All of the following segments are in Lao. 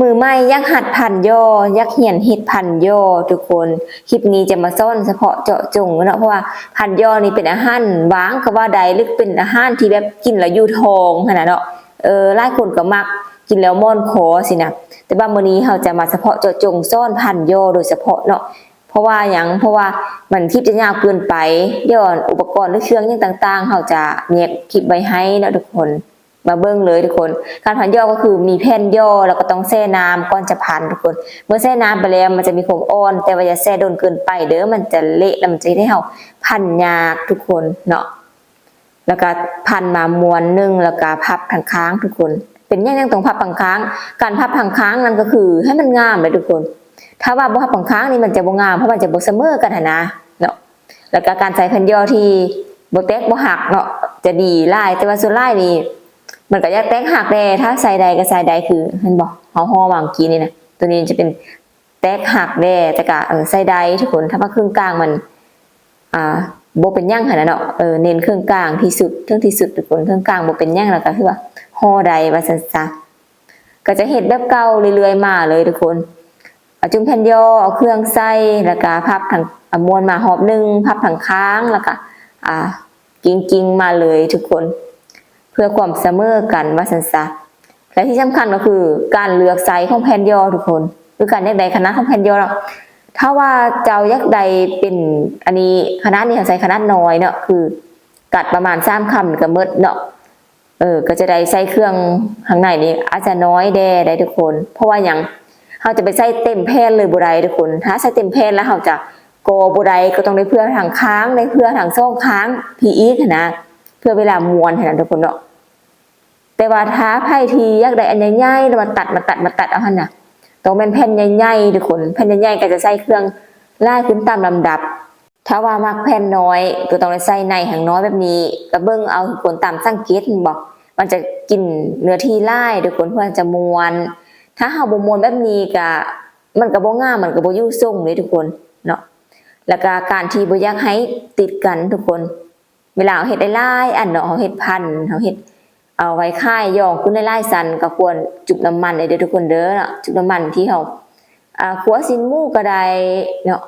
ມືໃໝ່ຢາກຫັດພັນຍໍ່ ຢາກຮຽນເຮັດພັນຍໍ່ທຸກຄົນ, ຄລິບນີ້ຈະມາສອນສະເພາະເຈາະຈົງເນາະ ເພາະວ່າພັນຍໍ່ນີ້ເປັນອາຫານຫວານກໍວ່າໄດ້ ຫຼືເປັນອາຫານທີ່ແບບກິນແລ້ວຢູ່ທ້ອງຫັ້ນນະເນາະ. ເອີ ຫຼາຍຄົນກໍມັກກິນແລ້ວມ່ອນຄໍຊີ້ນະ, ແຕ່ວ່າມື້ນີ້ເຮົາຈະມາສະເພາະເຈາະຈົງສອນພັນຍໍ່ໂດຍສະເພາະເນາະ. ເພາະວ່າຫຍັງ? ເພາະວ່າມັນຄລິບຈະຍາວເກີນໄປ, ດຽວອັນອຸປະກອນ ຫຼືເຄື່ອງຫຍັງຕ່າງໆ ເຮົາຈະແຍກຄລິບໄວ້ໃຫ້ເນາະທຸກຄົນ. ມາເບິ່ງເລີຍທຸກຄົນ. ການພັນຍໍ່ກໍຄືມີແຜ່ນຍໍ່ ແລ້ວກໍຕ້ອງແຊ່ນ້ຳກ່ອນຈະພັນທຸກຄົນ. ເມື່ອແຊ່ນ້ຳໄປແລ້ວມັນຈະມີຄວາມອ່ອນ, ແຕ່ວ່າຢ່າແຊ່ດົນເກີນໄປເດີ້, ມັນຈະເລະ ແລ້ວມັນຈະເຮັດໃຫ້ເຮົາພັນຍາກທຸກຄົນເນາະ. ແລ້ວກໍພັນມາມ້ວນໜຶ່ງ ແລ້ວກໍພັບທາງຂ້າງທຸກຄົນ. ເປັນຫຍັງຈັ່ງຕ້ອງພັບທາງຂ້າງ? ການພັບທາງຂ້າງນັ້ນກໍຄືໃຫ້ມັນງາມເດ້ທຸກຄົນ. ຖ້າວ່າບໍ່ພັບທາງຂ້າງນີ້ມັນຈະບໍ່ງາມ, ເພາະມັນຈະບໍ່ສະເໝີກັນຫັ້ນນະເນາະ. ແລ້ວກໍການໃສ່ແຜ່ນຍໍ່ທີ່ບໍ່ແຕກບໍ່ຫັກເນາະ ຈະດີຫຼາຍ, ແຕ່ວ່າສ່ວນຫຼາຍນີ້ມັນກໍຢາກແຕກຫັກແດ່. ຖ້າໃສ່ໄດ້ກໍໃສ່ໄດ້, ຄື ເຫັນບໍ່ ເຮົາຫໍ່ຫວ່າງກີ້ນີ້ນະ, ຕົວນີ້ຈະເປັນແຕກຫັກແດ່, ແຕ່ກໍ ເອີ ໃສ່ໄດ້ທຸກຄົນ. ຖ້າວ່າເຄິ່ງກາງມັນ ອ່າ ບໍ່ເປັນຫຍັງຫັ້ນນະເນາະ. ເອີ ເນັ້ນເຄິ່ງກາງທີ່ສຸດ, ເທິງທີ່ສຸດທຸກຄົນ, ເຄິ່ງກາງບໍ່ເປັນຫຍັງ, ແລ້ວກໍຄືວ່າຫໍ່ໄດ້ວ່າຊັ້ນຊະ. ກໍຈະເຮັດແບບເກົ່າເລື້ອຍໆມາເລີຍທຸກຄົນ. ເອົາຈຸ່ມແຜ່ນຍໍ່, ເອົາເຄື່ອງໃສ່ ແລ້ວກະພັບທາງ ອາ ມ້ວນມາຮອບໜຶ່ງ, ພັບທາງຂ້າງ ແລ້ວກະ ອາ ກິ້ງໆມາເລີຍທຸກຄົນ ເພື່ອຄວາມສະເໝີກັນວ່າຊັ້ນຊະ. ແລະທີ່ສຳຄັນກໍຄືການເລືອກໄຊຂອງແຜ່ນຍໍ່ທຸກຄົນ ຄືການຢາກໄດ້ຂະໜາດຂອງແຜ່ນຍໍ່ເນາະ. ຖ້າວ່າເຈົ້າຢາກໄດ້ເປັນ ອັນນີ້ ຂະໜາດນີ້ ເຮົາໃສ່ຂະໜາດນ້ອຍເນາະ ຄືກັດປະມານສາມຄຳກໍໝົດເນາະ. ເອີ ກໍຈະໄດ້ໃສ່ເຄື່ອງຂ້າງໃນນີ້ອາດຈະນ້ອຍແດ່ໄດ໋ທຸກຄົນ. ເພາະວ່າຫຍັງ? ເຮົາຈະໄປໃສ່ເຕັມແຜ່ນເລີຍບໍ່ໄດ້ທຸກຄົນ. ຖ້າໃສ່ເຕັມແຜ່ນແລ້ວເຮົາຈະກໍບໍ່ໄດ້, ກໍຕ້ອງໄດ້ເຜື່ອທາງຂ້າງ, ໄດ້ເຜື່ອທາງສອງຂ້າງພີ້ອີກຫັ້ນນະ, ເພື່ອເວລາມ້ວນຫັ້ນນະທຸກຄົນເນາະ. ແຕ່ວ່າຖ້າໃຜທີ່ຢາກໄດ້ອັນໃຫຍ່ໆ ແລ້ວມາຕັດ ມາຕັດ ມາຕັດເອົາຫັ້ນນະ, ຕ້ອງແມ່ນແຜ່ນໃຫຍ່ໆທຸກຄົນ. ແຜ່ນໃຫຍ່ໆກໍຈະໃສ່ເຄື່ອງຫຼາຍຂຶ້ນຕາມລຳດັບ. ຖ້າວ່າມັກແຜ່ນນ້ອຍ ກໍຕ້ອງໄດ້ໃສ່ໃນຫາງນ້ອຍແບບນີ້, ກໍເບິ່ງເອົາທຸກຄົນ, ຕາມສັງເກດເຫັນບໍ່? ມັນຈະກິນເນື້ອທີ່ຫຼາຍທຸກຄົນ, ເພື່ອຈະມ້ວນ. ຖ້າເຮົາບໍ່ມ້ວນແບບນີ້ ກະ ມັນກໍບໍ່ງາມ, ມັນກໍບໍ່ຢູ່ຊົງເດ້ທຸກຄົນເນາະ. ແລ້ວກະການທີ່ບໍ່ຢາກໃຫ້ຕິດກັນທຸກຄົນ, ເວລາເຮົາເຮັດຫຼາຍໆອັນເນາະ, ເຮົາເຮັດພັນ, ເຮົາເຮັດ ເອົາໄວ້ຂາຍ ຢອງຂຶ້ນຫຼາຍໆຊັ້ນ, ກໍຄວນຈຸບນ້ຳມັນໄດ້ເດີທຸກຄົນເດີເນາະ. ຈຸບນ້ຳມັນທີ່ເຮົາ ອ່າ ຂົ້ວຊີ້ນໝູກໍໄດ້ເນາະ,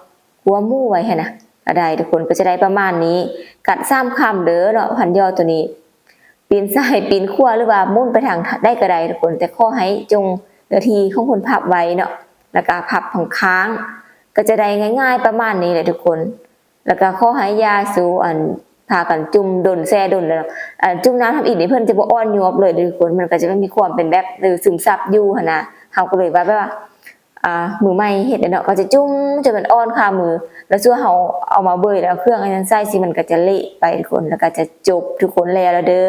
ຂົ້ວໝູໄວ້ຫັ້ນນະ ກໍໄດ້ທຸກຄົນ. ກໍຈະໄດ້ປະມານນີ້, ກັດສາມຄຳເດີເນາະ ພັນຍໍ່ໂຕນີ້. ປີ້ນຊ້າຍປີ້ນຂວາ ຫຼືວ່າໝູນໄປທາງໃດກໍໄດ້ທຸກຄົນ, ແຕ່ຂໍໃຫ້ຈົ່ງເນື້ອທີ່ຂອງຄົນພັບໄວ້ເນາະ, ແລ້ວກໍພັບຂ້າງໆ ກໍຈະໄດ້ງ່າຍໆປະມານນີ້ແຫຼະທຸກຄົນ. ແລ້ວກໍຂໍໃຫ້ຢ່າສູ່ ອັນ ພາກັນຈຸ່ມດົນແຊ່ດົນແລ້ວ ອັນ ຈຸ່ມນ້ຳທຳອິດນີ້ເພິ່ນຈະບໍ່ອ່ອນຍວບເລີຍເດ້ທຸກຄົນ, ມັນກໍຈະມີຄວາມເປັນແບບ ເອີ ຊຶມຊັບຢູ່ຫັ້ນນະ. ເຮົາກໍເລີຍວ່າແບບວ່າ ອ່າ ມືໃໝ່ເຮັດເນາະ, ກໍຈະຈຸ່ມຈົນມັນອ່ອນຄາມື, ແລ້ວສ່ວນເຮົາເອົາມາເບີຍ ແລ້ວເອົາເຄື່ອງອັນນັ້ນໃສ່ຊິ ມັນກໍຈະເລະໄປທຸກຄົນ, ແລ້ວກໍຈະຈົບທຸກຄົນ ແລ້ວແລ້ວເດີ.